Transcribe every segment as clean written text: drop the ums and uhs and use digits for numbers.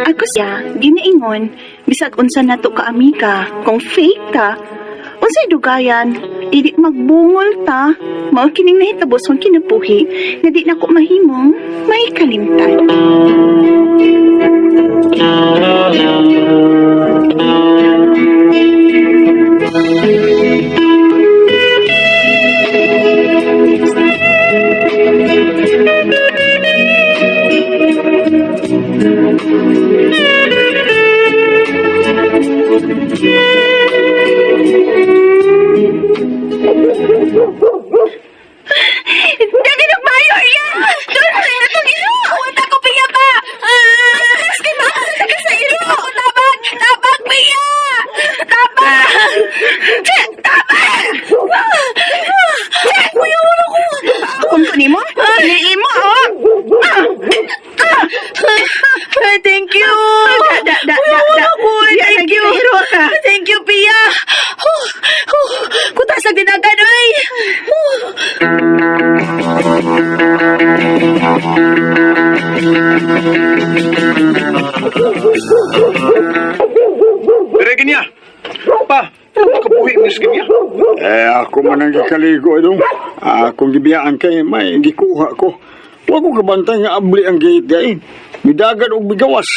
Ako siya, ginaingon, bisag unsa nato ka amiga, kung fake ta, unsay dugayan, idi magbungol ta, mao kining nahitabo sa akong kinabuhi, nga di nako mahimong may kalimtan. Daghan og mayo iya. Doon na itong ilo. Wala ko piya ka. Ah, kay mama sa ilo. Tabag, tabag piya. Tabag. Tabag. Kuya, wala ko. Kung nimo? Ni mo oh. Thank you. Da da da da. Thank you. Ka. Thank you, Pia. Oh, oh, kutas ang dinagan, oy. Oh. Dire ginya. Pa, kabuhi mo sa ginya. Eh, ako man ang gikaligo idong. Akong gibiyaan kay may gikuha ko. Wa ko kabantay nga abli ang gate gain. Midagan og bigawas.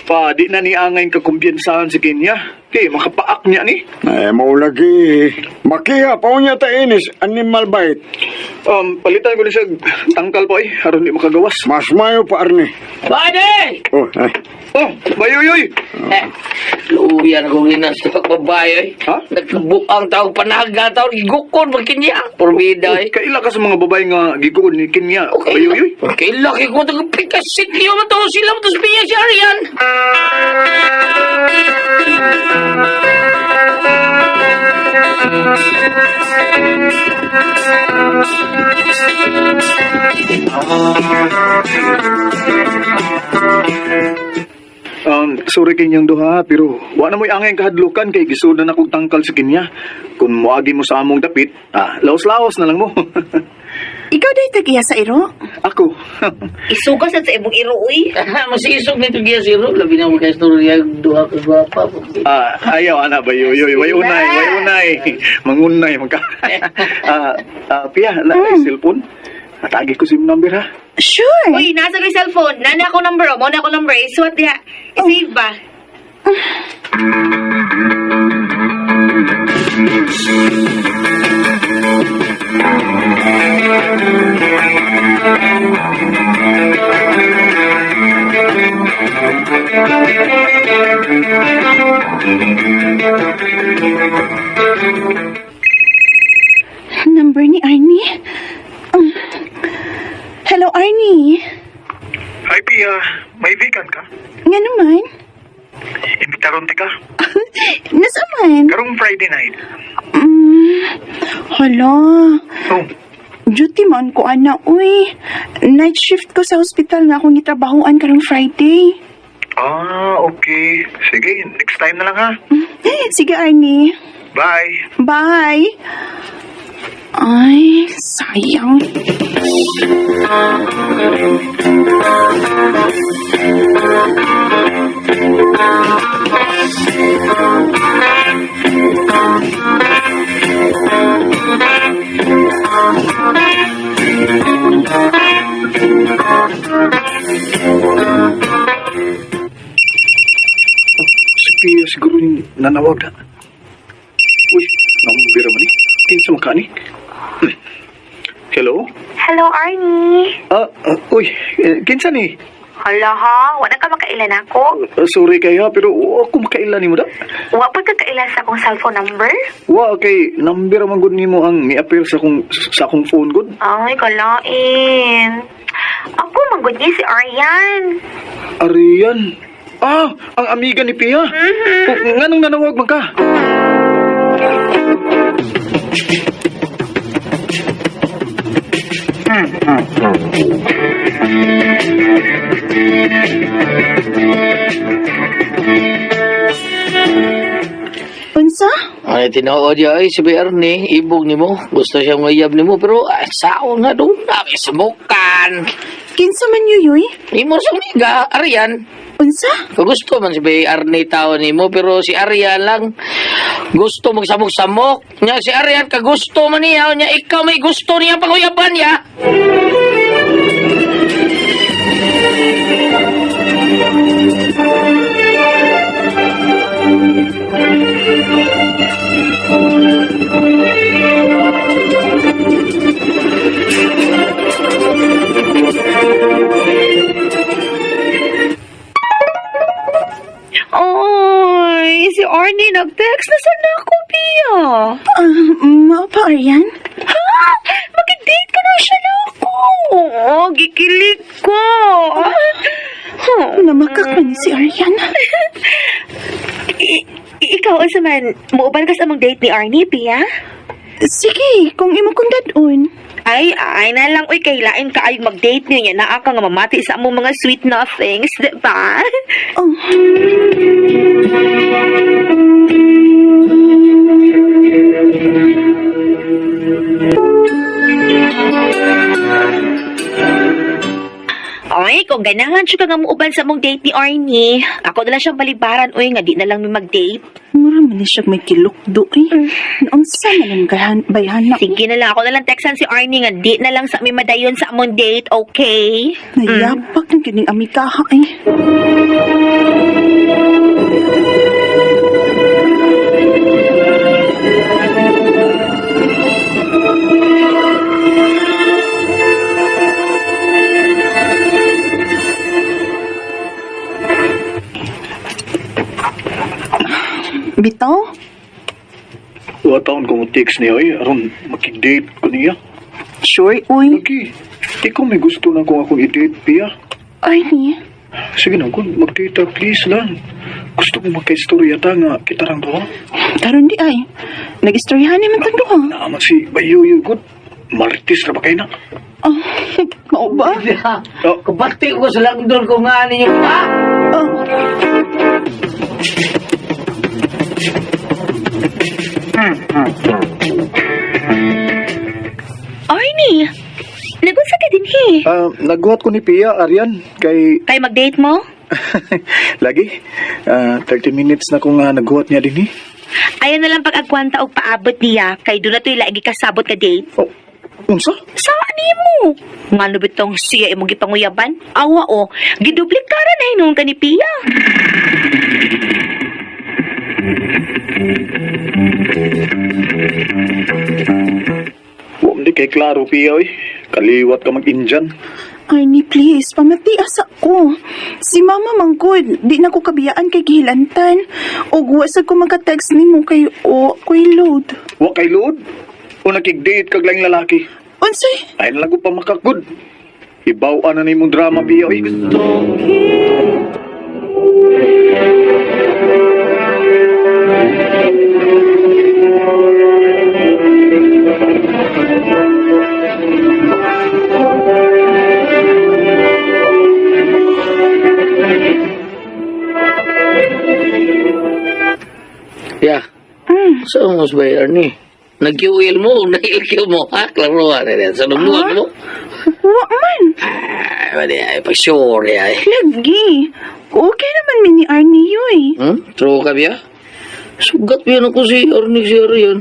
Pa, di na ni angay kakumpiyansahan si Kenya. Kay makapaak niya ni. Eh, maulagi. Makiha, paunya ta inis, animal bite. Palitan ko ni siya tangkal pa eh, aron di makagawas. Mas mayo pa, Arne. Bade! Oh, ay. Oh, bayoyoy! Eh, luyan akong ginastok babae eh. Ha? Nagkabuang taong panaga taong gigukon ba kanya? Purbida eh. Kaila ka sa mga babae nga gikuon ni Kenya, Okay. bayoyoy. Okay, laki ko ito. Pikasikyo mo to. Sila mo to sa piya si Arian. Sorry kinyang duha, pero wa na mo'y angay kahadlukan kay gisudan akong tangkal sa Kenya. Kung moagi mo sa among dapit, laos-laos na lang mo. Ikaw day tag-iya sa iro. Ako. Isugas sa imong iro, uy. Masisog nito giya si Ro. Labi na mo kay storya duha ka gwapa. Ayaw ana bayoyoy, way unay, way unay. Mangunay man ka. Pia, na cellphone. Natagi ko si number ha. Sure. Uy, nasa ko yung cellphone. Nana ako number, oh. Mo na ako number. Isuwat diha. I-save ba? Number ni Arnie. Hello, Arnie. Hi Pia, may vacant ka? Nga naman. Imbitaron ti ka. Nasa man? Karong Friday night. Hala. Oh, Duty man ko, ana, uy. Night shift ko sa hospital nga akong gitrabahoan karong Friday. Okay. Sige, next time na lang ha. Sige, Arnie. Bye. Bye. Ay, sayang. Si Pia siguro yung nanawag na. Uy, nambira man eh. Kinsa man ka ni? Hello? Hello, Arnie. Uy, kinsa ni? Hala ha, wala ka makailan ako. Sorry kayo ha, pero wa ako makailan nimo da. Wa pa ka kailan sa akong cellphone number? Wa kay number man gud nimo ang mi-appear sa akong phone gud. Ay, kalain. Ako, magod niya si Arian. Arian. Ang amiga ni Pia. Oh, nganong nanawag man ka? Unsa? Ay, tinuod niya ay si Arnie, ibog nimo. Gusto siya mayab nimo pero saon nga doon na kay sumukan. Kinsa man yuyoy? Imo sa amiga, Arian. Unsa? Gusto man si Bay Arnie tao nimo pero si Arian lang gusto magsamok-samok. Nya si Arian kagusto man niya, nya ikaw may gusto niya panguyaban niya. Oy, si Arnie nag-text na sana ako, Pia. Ah, mao pa, Arian? Ha? Mag-date ka na siya na ako. Oh, gikilig ko. Huh. Namakak man ni si Arian. Ikaw, unsa man, muuban ka sa among date ni Arnie, Pia? Sige, kung imo kong dadon. Ay, ay na lang, uy, kailain ka ay mag-date niyo niya. Naa ka nga mamati sa among mga sweet nothings, di ba? Oh. Ay, kung ganahan siya ka nga muuban sa among date ni Arnie, ako na lang siyang balibaran, uy, nga di na lang mi mag-date. Mura man ni siya may kilukdo eh. Naunsa man ang gahan, bayhana. Sige na lang, ako na lang textan si Arnie nga di na lang sa mi madayon sa among date, okay? Nayapak ng kining amikaha eh. Bitaw? Wa taon ko mo text niya oy aron makig-date ko niya. Sure, uy. Lagi, ikaw may gusto na kung akong i-date, Pia. Arnie, Sige na, kung mag-date ta, please lang. Gusto ko magka-istorya ta nga kita rang duha. karon di ay. Nag-istoryahan naman tang duha. Naaman si Bayuyo, good. Martis na ba kayo na? Oh, mao ba? Oh. Kabati ko sa langdon ko nga ninyo pa. Oh. Arnie, nagunsa ka din he. Ah, nagguhat ko ni Pia, Arian, kay... Kay mag-date mo? Lagi, 30 minutes na kong nagguhat niya din eh. Ayan na lang pag-agwanta og paabot niya kay doon na to'y lagi kasabot ka date. Oh, unsa? Saan nimo? Ngano bitong siya imong gipanguyaban? Awa o, giduplikaran na hinuon ka ni Pia. Wa man di kay klaro, Pia, oy. Kaliwat ka mag-Indian. Arnie, please, pamati asa ko. Si Mama manggod, di na ko kabiyaan kay gihilantan. Og wa sad ko maka-text nimo kay o ko'y load. Wa kay load. O nakig-date kag laing lalaki. Unsay? Ay na lang ko pa makagod. Ibaw na nimong drama, Pia, oy. Ya. Saan mo ba Arnie? Nag-QL mo, na-LQ mo, ha? Klaro ha, sa lumuwag mo. Wa man. Ay, mali, ay, pag-sure, ay. Lagi. Okay naman mi ni Arnie yoy. Hmm? True ka biya? Sugat biya na ko si Arnie si Arian.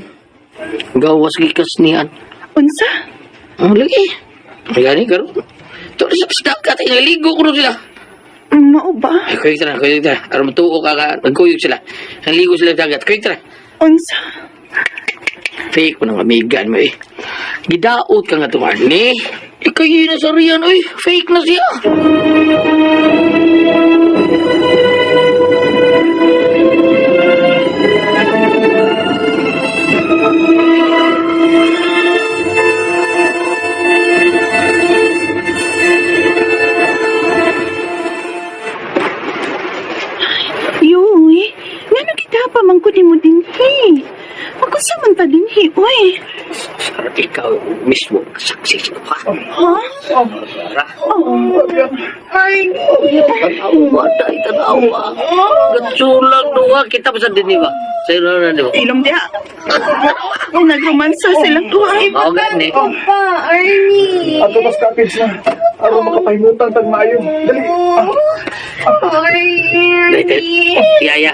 Gawas gikas niyan. Unsa? Ang lagi. Gani karon. Tulo sa dagat, ay naligo ko sila. Mao ba? Ay, kuyog tara, kuyog tara. Aron matuo ka ka, nagkuyog sila. Naligo sila sa dagat. Kuyog tara. Unsa? Fake mo ng amigan mo eh. Gidaot ka nga itong Arnie. Ikaw yun na sa Rian, oy. Fake na siya. Yoy, ngano kita pa man ko nimo dinhi? Ako sa man ta dinhi, oy. Ikaw mismo saksi sa ha? Ha? Tara. Tanawa, day, tanawa. Gatsulang duha, kita pa sa din ba? Sa'yo na na, di ba? Ilong diha. Nagromansa silang duha. Mao gani. Pa, Arnie. Ato mas cottage na. Aron makapahimutan tag maayo. Dali. Day, day. Yaya.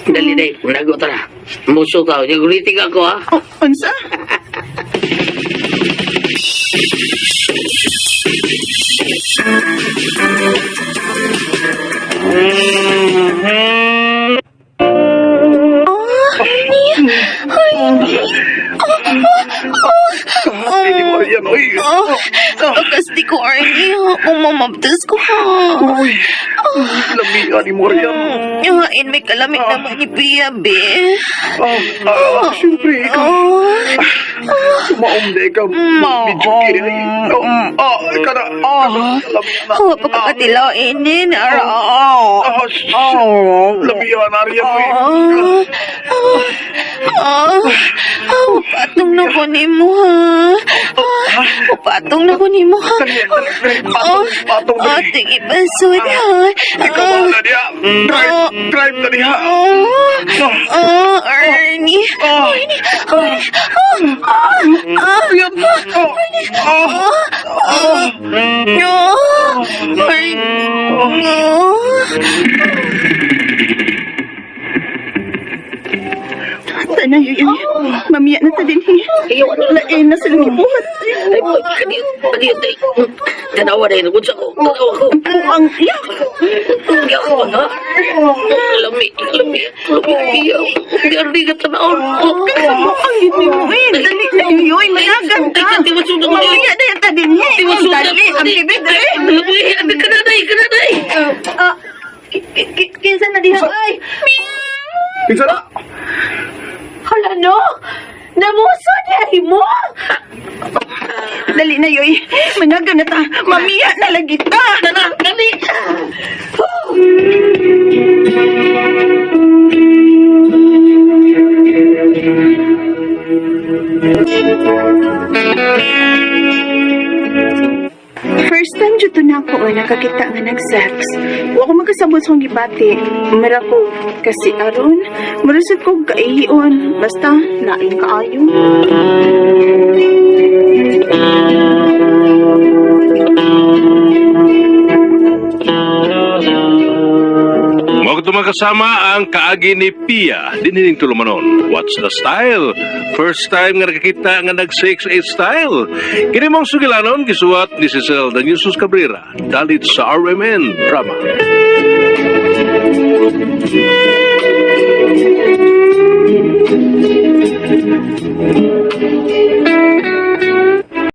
Dali, day. Nago tara. Muso ka. Naguliting ako, ha? Oh, unsa? Hindi mo yan, oy. Akas di ko, Arnie. Kung mamabdas ko, ha? Uy. Lami ani mo riyan. Yain, may kalamit naman ni Pia, be. Ah, ah, siyempre, ikaw. Tumaom na ikaw. Medyo kiri. Oh, ah, kana, kana, lami na. Oh, pagkakatilain eh. Nara. Ah, lami na riyan, oy. Ah, ah, patong na ko ni mo, ha? Ah, patong na ko ni mo, ha? Dali, dali, dali. Patong, patong, Ah, dali. tingin pasod, ha? Ikaw bahala niya. Drive, drive na niya. Ah, Ernie. Ah. Ernie, Ernie. Ah, ah, Yan. Oh, ah, ah, no. Ernie, no. Tanay, yun. Mamiya na ta din. Lain na silang gibuhat. Ay, kadiyo, kadiyo, day. Tanawa, day. Nagunsa ko. Tanawa ko. Ang iyak. Hindi ako, ha? Lami, lami, lami. Hindi, hindi ka tanaw. Ang gid mo eh. Dali na yun. Managan ka. Ay, di ba sunod ko? Mamiya na ta din. Di ba sunod? Dali, ang bibig dali. Ano ka na, day? Ka na, day? Ah, kinsa na diha ay? Kinsa na? Hala no. Namuso niya mo. Dali na yoy. Managan na ta. Mamiya na lagi ta. Tana, dali. First time jud to na ako nakakita nga nag-sex. Wa ko magkasabot sa akong gibati. Mara ko kasi aron, marusot ko kaihion. Basta lain kaayo. Mao kadto mga kasama ang kaagi ni Pia dinhining tulumanon. What's the style? First time nga nakakita nga nag-6-8 style. Kini mong sugilanon gisuwat ni Cecil Daniel Cabrera dalit sa RMN Drama.